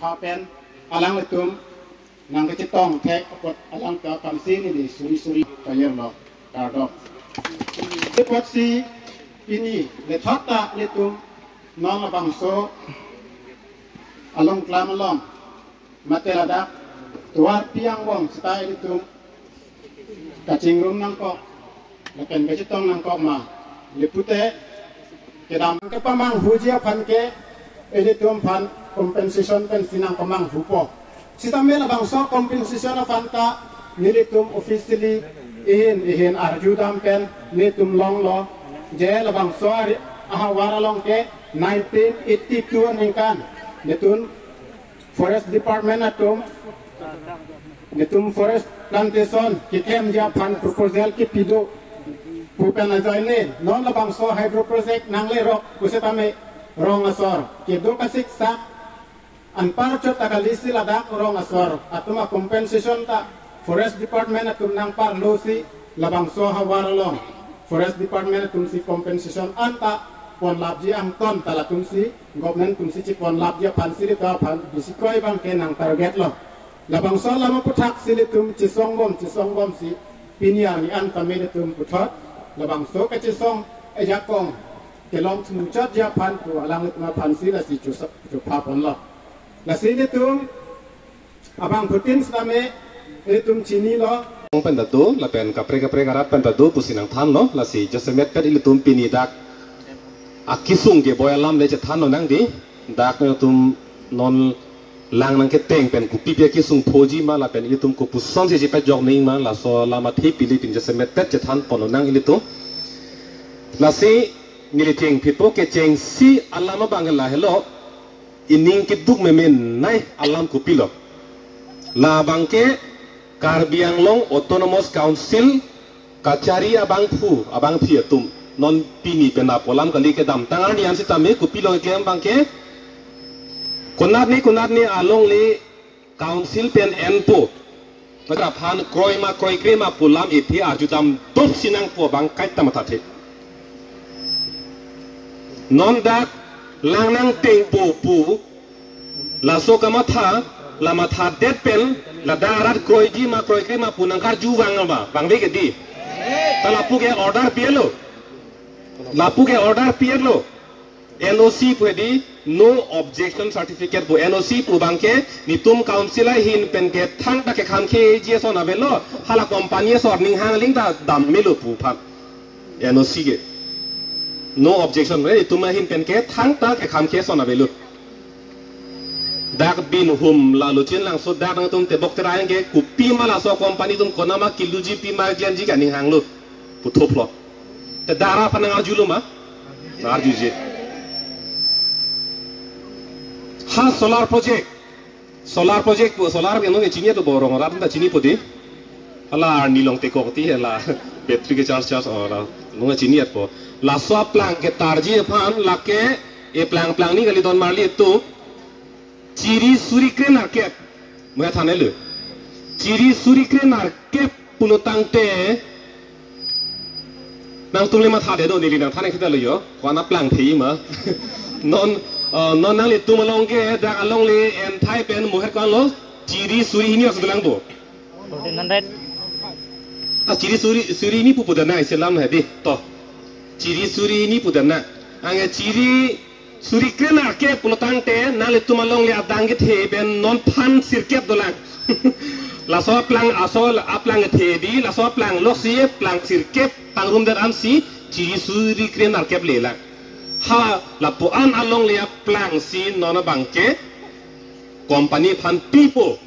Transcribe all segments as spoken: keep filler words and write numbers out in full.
Lapen alanglitum nangkachetong thek apot alangtum aphansi neli suri suri pajirlo, kardom. Apotsi pini lethot ta ilitum non labangso along klam along mate ladak tovarpi angbong seta ilitum kachingrum nangkok lapen kachetong nangkok ma, lapu te kedam kepamanghuji aphan ke ilitum aphan compensation pensi nangpamanghupo. Sitame labangso compensation aphan ta nelitum officially ihin ihin arjudam pen nelitum longlo, je labangso ari ahavar along ke nineteen eighty-two aningkan nelitum Forest Department atum nelitum forest plantation keklemji aphan proposal kepi do pu pen ajoine non labangso hydro project nanglerok pusitame rong asor kedo kasiksak anparchot ta kalisi ladak rong asor atum acompensation ta Forest Department atum nangparlosi labangso ahavar along Forest Department atumsi compensation anta ponlapji angton ta latumsi government atumsi cheponlapji aphansi ilitum aphan bisi kroi abang ke nang target lo. Labangso alam aputhaksi ilitum chesongbom chesongbomsi pini arni an tame ilitum puthot labangso kachesong ejakong kelong thumuchotji aphan pu alanglitum aphansi lasi chusa- chuphaponlo. Lasi ilitum abangphutin sitame ilitum chinilo. Ong pen ta do, lapen kaprek kaprek arat pen ta do pusi nangthanlo, lasi jasemet pen ilitum pini dak akesung keboi alam le chethanlo nangdi, dak nangtum non lang nangketeng pen kopipi akesung phoji ma lapen ilitum kopusonsi chepajok ning ma, laso alam athe pili pin jasemet pen chethanponlo nang ilitum. Lasi neli chengphitpo, kechengsi alam abang ke lahelo, ining keduk memenei alam kopilo. Labang ke Karbi Anglong Autonomous Council kachari abangphu abangphi atum non pini penap alam kali, kedamtang arni an sitame kopilo keklem abang ke konatne konatne alongle council pen enpo. Matra aphan kroi ma kroikre ma pu alam ethe arjudam dopsi nangpo abang kaita mathathe. Non dak lang nangtengpo pu laso kamatha, la mathadet pen ladak arat kroiji ma kroikre ma pu nangkarju vang ma, vangve ke di. Ta lapu ke order pi-etlo. Lapu ke order pi-etlo. N O C pu di, no objection certificate pu. N O C pu abang ke netum council ahin pen ke thangta kekhamkheji ason avelo, hala company asor ninghang aling ta dam melo pu aphan. N O C ke no objection, eh, netum ahin pen ke thangta kekhamkhe ason avelo. Dak Binhum Lalochin Langso dak nangtum tebok terai ke kopi ma laso company atum konat ma kiluji, pi ma klemji ke aning hanglo puthoplo. Te dak ara aphan nangarjulo ma? Nangarjuje. Ha solar project. Solar project pu, solar yang nung chini to borong rat ta chinipo di. Hala arni long tekok ti hala battery ke charge charge hala nung chinipo. Laso aplang ketarji aphan lake eplang plang ni kali don marli atum chiri suri kre nerkep. Mo thanlo. Chiri suri kre nerkep pulo tangte nangtum le mathadet do, neli nangthan kita lo yo. Ko-an aplang thei ma. Non, eh, non nanglitum along ke dak alongle enthai pen moher ko-an lo, chiri suri hini os dolang bo. Fourteen hundred. Ah, chiri suri, suri hini pupu dana isi alam hedi. To. Chiri suri hini pu dana. Ange chiri suri kre nerkep pulo tangte nanglitum alongle adang kethe pen non phan sirkep dolang. Laso aplang, aso aplang kethe di, laso aplang loksi aplang sirkep pangrumdet ansi chiri suri kre nerkep lelang. Ha lapu-an alongle aplangsi non abang ke company aphan pipo.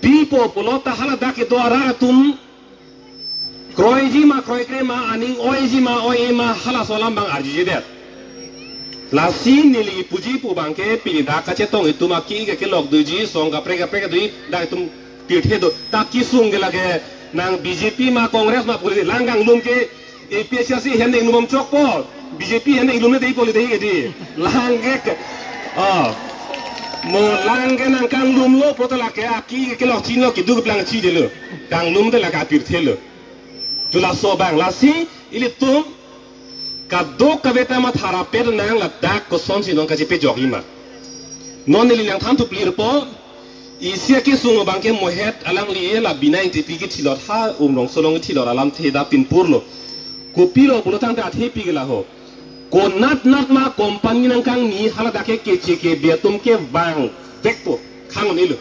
Pipo pulo ta hala dak kedo arat atum kroiji ma kroikre ma, aning oiji ma oi ma, halaso alam abang arjujedet. Lasi neli puji pu abang ke pini dak kachetong itum aki ke kelok doji, song kaprek kaprek doji, dak itum pirthe do. Ta kesung ke lake nang B J P ma Congress ma pu lang kanglum ke A P H L C ahin inglum chokpo, B J P ahin inglum le dei poli dei ke di. Lang ke, ah, mo lang ke nang kanglumlo pulote lake aki ke kelok chinilo, keduk plang chidelo. Kanglum te lake apirthelo. Chula so abang lasi ilitum kadokave ta matha rapet nang ladak kosonsi non kachepajokji ma. Non neli nangthan thuplirpo, isi akesung abangke Mohet alangli la Bina Engtipi kethilot ha Umrongso along kethilot alamthe da pinpurlo. Kopilo pulotangte athepik laho. Konatnat ma company nangkangni haladak ke keche kebe atum kevang vekpo khang-un-elo.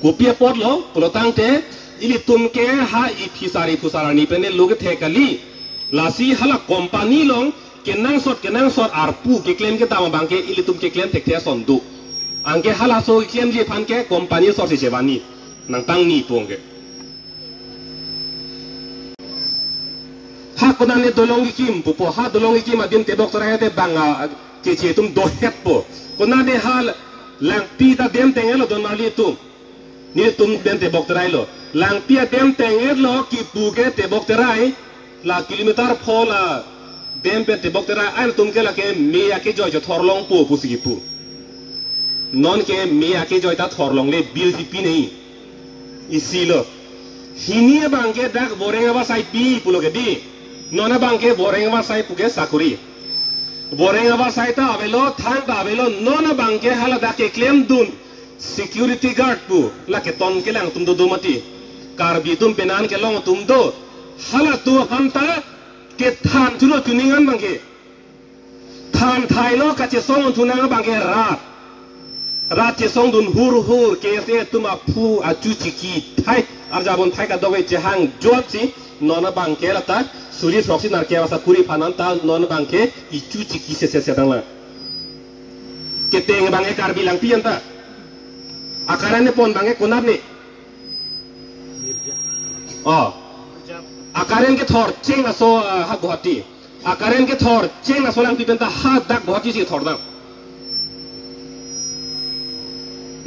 Kopi apotlo pulotangte ilitum ke ha iphusar iphusar arni pen lo kethek kali. Lasi hala company along kenangsot kenangsot arpu keklem kedam abangke ilitum keklem thekthe ason do. Anke halaso keklemji aphan ke company asor si chevangji, nangtangni pu anke. Ha konat ne dolong kekim pupo, ha dolong kekim adim tebok terai te bang a keche atum dohetpo. Konat ne ha Langpi ta dem teng-etlo don marli atum. Nelitum dem tebok terailo. Langpi adem teng-etlo kipu ke tebok terai. La kilometer pho la dem pen tebok terai. Ai atum ke lake me akejoi chethor longpo pusi kipu. Non ke me akejoi ta thor longle, bill si pinei. Isi lo. Hini abangke dak Boreng Abasai pi pulo ke di. Non abangke Boreng Abasai pu ke sakuri. Boreng Abasai ta avelo, thang ta avelo, non abangke haladak keklemdun security guard pu, lake ton kelang atum dodo mati. Karbi atum penan kelong atum do. Halatum aphan ta kethan thulo chuning an abangke. Than thailo kachesong thunang abangke rat. Rat chesongdun hurhur, K S A atum aphu achu chiki thai, arjabon thai kadokave chehang jotsi, non abangke lata suri throksi nerkep asakuri aphan an ta non abangke ichu chiki sese sedang la. Keteng abangke Karbi Langpi anta. Akaren ne pon abangke konat ne. Oh. Akaren kethor cheng aso, ah, ha Guwahati. Akaren kethor cheng aso Langpi pen ta hadak Guwahati si thordam.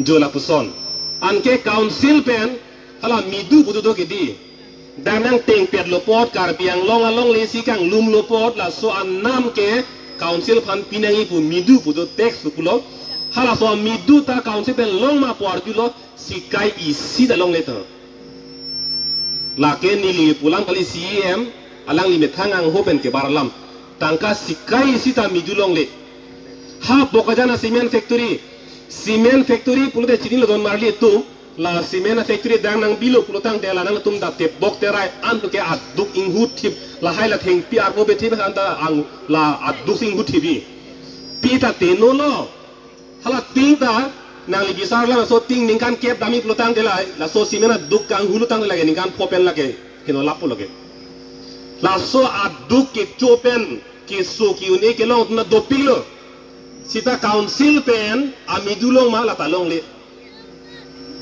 Jo lapuson. Anke council pen hala midu putu do ke di. Dak nangtengpetlo apot Karbi Anglong alongle si kanglumlo apot laso anam ke council aphan pinangji pu midu putu text pulo. Halaso midu ta council pen long ma pu arjulo, sikai isi ta longle ta. Lake neli pu alam kali, C E M alangli methang angho pen kebar alam. Tangka sikai isi ta midu longle. Ha Bokajan a-cement factory. Cement factory pulote chinilo don marli atum. La cement a-factory dak nangbilo pulotangte la nangtum dak tebok terai an ke aduk inghu thip. Lahai la thengpi arvo bethip an ta ang la aduk inghu thip-i. Pi ta tenolo. Hala tin ta nangli bisar lang, laso tin ningkan kep damji pulotangte la, laso cement aduk kanghu pulotangte lake ningkan pho pen lake heno lapu lake. Laso aduk kecho pen keso ke-un-e kelong atum ta dopiklo. Seta council pen amidu long ma, lata longle.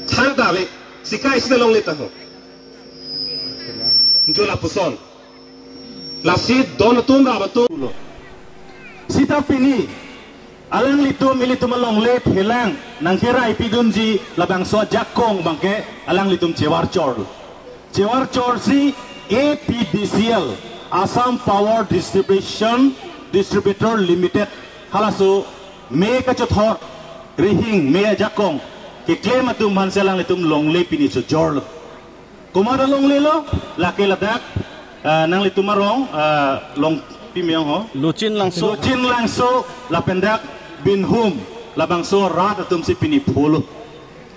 Thangta ave, sikai isi ta longle ta ho. Jo lapuson. Lasi don atum rap atum lo. Seta pini alanglitum ilitum alongle thelang nangkerai pidunji labangso ajakong abangke alanglitum chevar chor. Chevar chor si A P D C L, Assam Power Distribution Distributor Limited, halaso me kachethor rihing me ajakong keklem atum aphan si alanglitum longle pini chojorlo. Komat alonglelo, lake ladak, ah, nanglitum arong, ah, Longpi me-ong ho. Lochin Langso. Lochin Langso, lapen dak Binhum, labangso rat atum si pini pholo.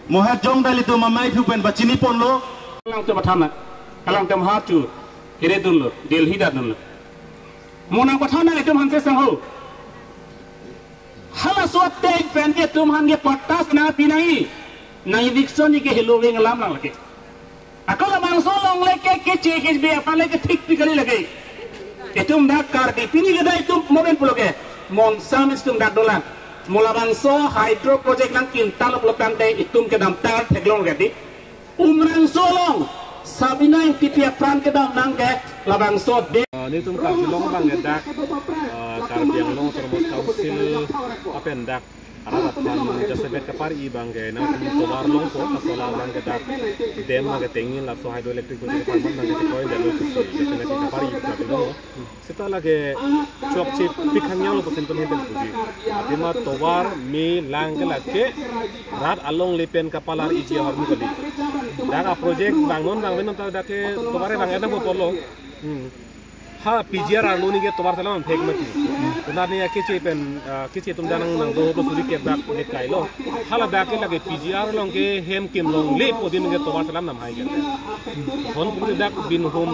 Mohet jong ta ilitum amei aphu pen pachini ponlo. Alangtum athana, alangtum ha chu, hire dunlo, Delhi ta dunlo. Mo nangpathana itum aphan si sangho. Halaso ateng pen ke itum aphan ke patta nangpinangji. Nang eviction ji ke helo veng alam lang lake. Ako labangso alongle ke keche kebe aphan le kethik pi kali lake. Itum dak Karbi pini kedai itum moben pulo ke. Monsam itum dak dolang. Mo labangso hydro project nangkimtanglo pulotangte itum kedamtang theklong ke di. Umrangso along, Sabina Engtipi apran kedam nang ke labangso de. Ah, netum Karbi Anglong abang dak, ah, Karbi Anglong Autonomous Council apen dak arat aphan jasemet kapari abang ke nangtum tovar longpo, laso alam abang ke dak dam abang ke tengin laso hydroelectric project aphan abang ke chekroidetlo pusi jasemet kapari Karbi Anglong. Seta lake chokche pik hanglo pusi netum ahin pen puji. Athema tovar me lang ke lake rat alongle pen kapalar-iji ahormu kali. Dak a-project vangnon vangvenon ta dak ke tovar vang-et nangpo pulo. Hmm. Ha P G R arlo ningke tovar selam thek mati. Konat ne ya keche pen, ah, keche atum danang nangdo ho suri ke bak ne kailo. Hala dak ke lake P G R along ke hem kim longle po adim ke tovar selam nam hai ke. Son pute dak Binhum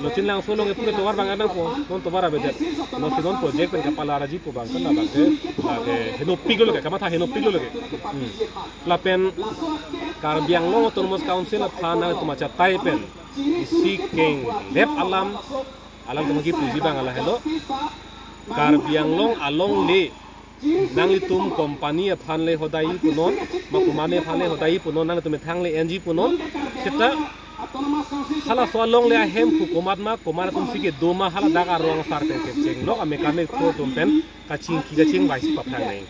Lochin Langso along ke pute tovar bang adang po. Non tovar avedet. Non si non project pen kapala raji po bang kan dak ke. Lake henopik lo lake, kamatha henopik lo lake. Hmm. Lapen Karbi Anglong Autonomous Council aphan nangtum achatai pen isi kenglep alam, alam tum kipuji bang ala helo. Karbi Anglong alongle nanglitum company aphan le hodai punon, ma kumane aphan le hodai punon, nanglitum methang le enji punon. Seta halaso alongle ahem pu komat ma, komat atum si kedo ma, hala dak arong asar pen kecheng lok, a mechanic atum pen kachingki kachingvai si paphrang nai.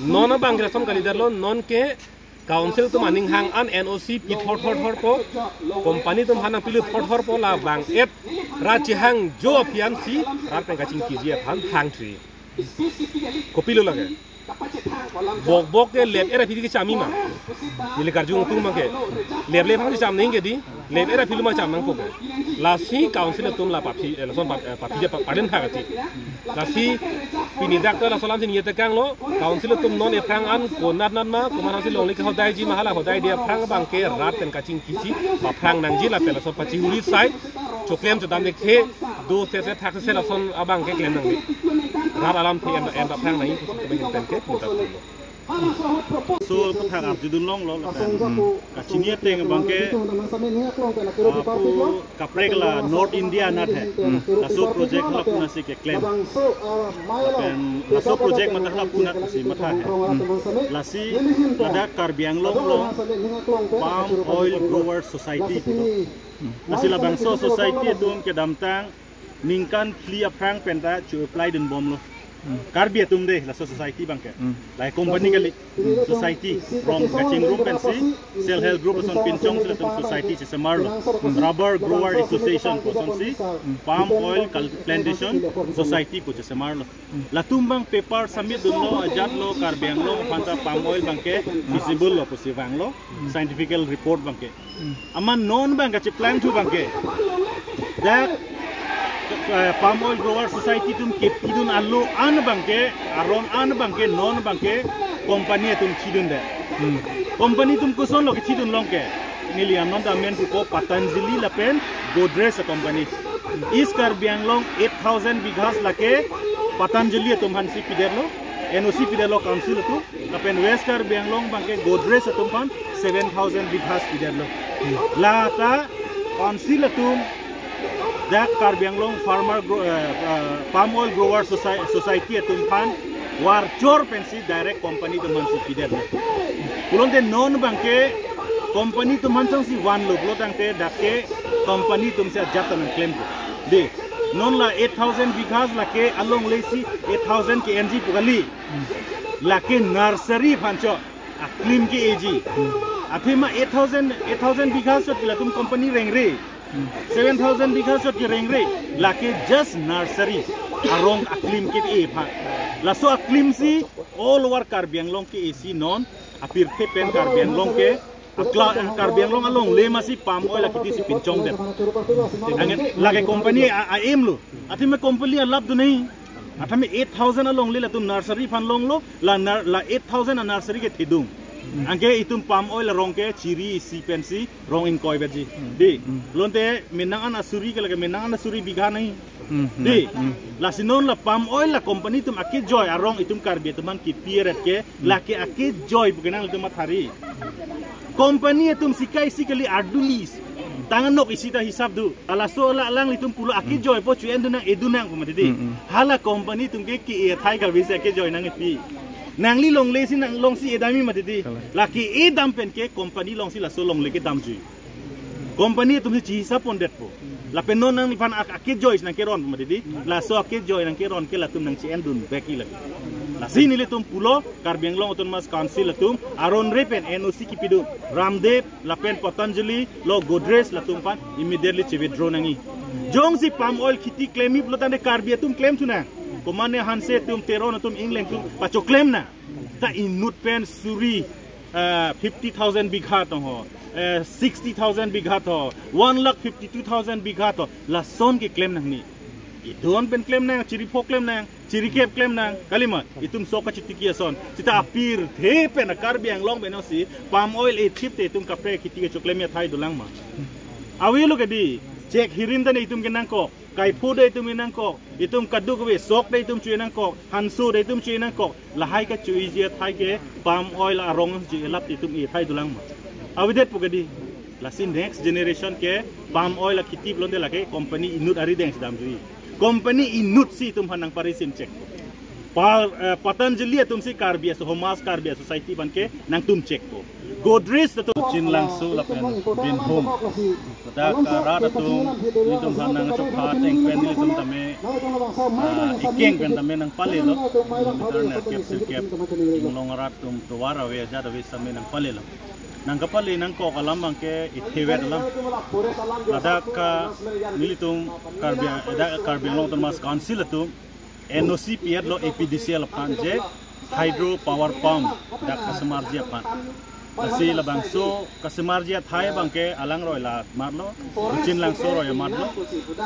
Non abang ke lason kalidet lo, non ke Council atum aning hang an N O C pi thor thor thor po, company atum aphan nangpilo thor thor po, la bang et ra chehang jo aphi an si rat pen kachingkiji aphan hang thri. Kopilo lake. Bok bok ke lep era phi ke chami ma. Neli karjung atum abang ke. Lep lep hang si cham neng ke di. Lep era phi lo ma cham nangpo ke. Lasi Council atum la paphi, eh, lason pap-, eh, paphi ja pa-, paden ha kati. Lasi pini dak to laso alam si niyete kang lo, Council atum non ephrang an konat nat ma, komat nat si longle ke hodaiji ma, hala hodaide aphrang abang ke rat pen kachingkiji paphrang nangji lapen laso pachihuri sai, choklem chodam dekhe, do se se thak se se lason abang ke klem nangji. Rat alam phi en en paphrang nangji pusi kami hin pen ke punta pulo. So, pathak arjudun longlo lapen. Hmm. Kachini ateng abang ke, ah, pu kaprek la North India anat he. Hmm. Laso project hala pu nasi keklem. Lapen laso project matha hala pu nat si matha he. Hmm. Lasi ladak Karbi Anglong along Palm Oil Growers Society pulo. Hmm. Lasi labangso society atum kedamtang ningkan phli aphrang penta chu-apply dunbomlo. Hmm. Karbi atum de, laso society abang ke. Hmm. Lahai company kali, society, rong kachingrum pensi, self help group ason pinchong si latum society chesemarlo. Hmm. Rubber Grower Association pu asonsi, Palm Oil Cul-, Plantation Society pu chesemarlo. Hmm. Latum abang paper submit dunlo, ajatlo, Karbi Anglong aphanta palm oil abang ke feasible lo pusi vanglo, scientifical report abang ke. Hmm. Amat non abang kacheplang thu abang ke. Dak, eh, Palm Oil Grower Society atum kepidun alo an abang ke, aron an abang ke, non abang ke, company atum thidunde. Hmm. Company atum koson lo kethidun long ke. Neli anon ta amen pupo Patanjali lapen Godrej a company. East Karbi Anglong eight thousand bighas lake Patanjali atum aphansi pidetlo, N O C pidetlo council atum. Lapen West Karbi Anglong abang ke Godrej atum aphan seven thousand bighas pidetlo. Lata council atum dak Karbi Anglong Farmer Grow-, eh, eh, Palm Oil Grower Soci-, Society atum aphan varchor pensi direct company atum aphansi pidetlo. Pulote non abang ke company atum aphan sangsi vanlo pulo tangte dak ke company atumsi ajat ta nangklempo. De, non la eight thousand bighas lake alongle si eight thousand ke-enji pu kali. Lake nursery aphan chot aklim ke-eji. Athema eight thousand, eight thousand bighas chot ke latum company rengre. Seven thousand bighas chot ke rengre. Lake just nursery arong aklim ke-e aphan. Laso aklim si all over Karbi Anglong ke-e si non apirthe pen Karbi Anglong ke akla, Karbi Anglong alongle masi palm oil akheti si pinchongdet. Angen lake company a, a-aim lo. Athema company alap do nahi. Athema eight thousand alongle latum nursery aphan longlo, la nur-, la eight thousand a nursery ke thedung. Hmm. Anke itum palm oil arong ke chiri isi pensi rong ingkoi baji. Hmm. De, hmm, pulote menang an asuri ke lake menang an asuri bigha nahi. Hmm, hmm. De, hmm, lasi non la palm oil la company atum akejoi arong itum Karbi atum aphan kipi eret ke, hmm, lake akejoi pu ke nangtum mathari. Company atum sikai si kali ardulis. Tang anok isi ta hisap do. Laso la alanglitum pulo akejoi po chu-endun nang, edun nang pu mati de. Hmm, hmm. Hala company atum ke ke-e athai kave si akejoi nangpi. Nangli longle si nang long si edamji mati de. Kalang. Lake edam pen ke company along si laso longle kedamjui. Company atum si chihisap pondetpo. Lapen non nangliphan ak-, akejoi si nangkeron pu mati de. Laso akejoi nangkeron ke latum nangchi-endun vekji lake. Lasi nelitum pulo Karbi Anglong Autonomous Council atum aron re pen N O C kipidun Ramdev lapen Patanjali lo Godrej latum aphan immediately chi-withdraw nangji. Jongsi palm oil kheti klemji pulo tangte Karbi atum klemthu nang. Komane Hanse atum, Teron atum, Engleng atum pachoklem nang. Ta inut pen suri, eh, fifty thousand bigha tong ho, eh, sixty thousand bigha tong ho, one lakh fifty-two thousand bigha tong ho, lason keklem nangne. Idon pen klem nang, chiri pho klem nang, chiri kep klem nang, kalima, itum sok kachitiki ason. Sita apirthe pen a Karbi Anglong pen si palm oil ethip te itum kaprek khiti kechoklem athai dolang ma. Avelo kedi, chek hirim ta ne itum kenangkok, kaipho ta itum kenangkok, itum kadokave sok ta itum chui nangkok, hanso ta itum chui nangkok, lahai kachuiji athai ke palm oil arong chui elap te itum ethai dolang ma. Avedet pu kedi. Lasi next generation ke palm oil akhiti pulote lake company inut arideng si damjuiji. Company inut si itum aphan nangparisim chek. Pal, eh, Patanjali atum si Karbi aso, Homas Karbi aso society aphan ke nangtum chekpo. Godrej atum Chinlangso lapen Binhum. Dak arat atum nelitum aphan nangchokha ateng pen nelitum tame, ah, ikeng pen tame nangpalelo. Kilometer nerkep sirkep, inglong arat atum tovar ave ajat ave same nangpalelo. Nangkapale nangkok alam abangke ithevet alam. Ladak ka nelitum Karbi, dak Karbi Anglong Autonomous Council atum N O C pi-etlo A P D C L aphan je hydro power pump dak kasemarji aphan. Lasi labangso kasemarji athai abangke alangroi la marlo, Chinlangso roi marlo,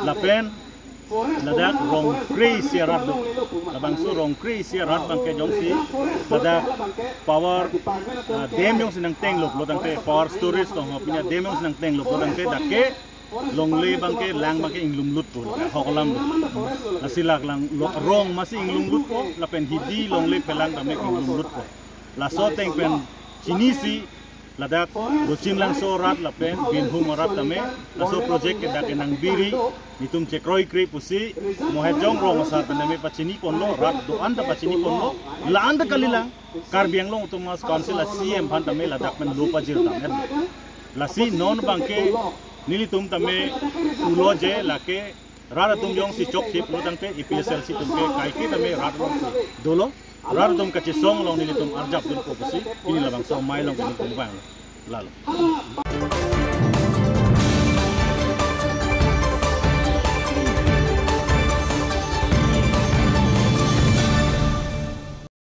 lapen ladak Rongkre isi arat do. Labangso Rongkre isi arat abangke jongsi ladak power, ah, dam jongsi nangtenglo pulotangte, power storage tong ho pinya dam jongsi nangtenglo pulotangte dak ke longle abangke lang abangke inglumlutpo, hok alam do. Lasi lak lang lo-, rong masi inglumlutpo, lapen hidi longle phelang tame inglumlutpo. Laso ateng pen chinisi ladak Chinlangso arat lapen Binhum arat tame laso project ke dak kenangbiri, nelitum chekroikre pusi Mohejong rong asar pen tame pachini ponlo, rat do-an ta pachini ponlo, la-an ta kalilang, Karbi Anglong Autonomous Council a C M aphan tame ladak pen lo pajir dam-et. Lasi non abangke nelitum tame pulo je lake rat atum jongsi chokche pulotangte A P H L C atum ke kaike tame rat alongsi dolo. Rat atum kachesong along nelitum arjapdunpo pusi pini labangso amei along nelitum vang. Lalo.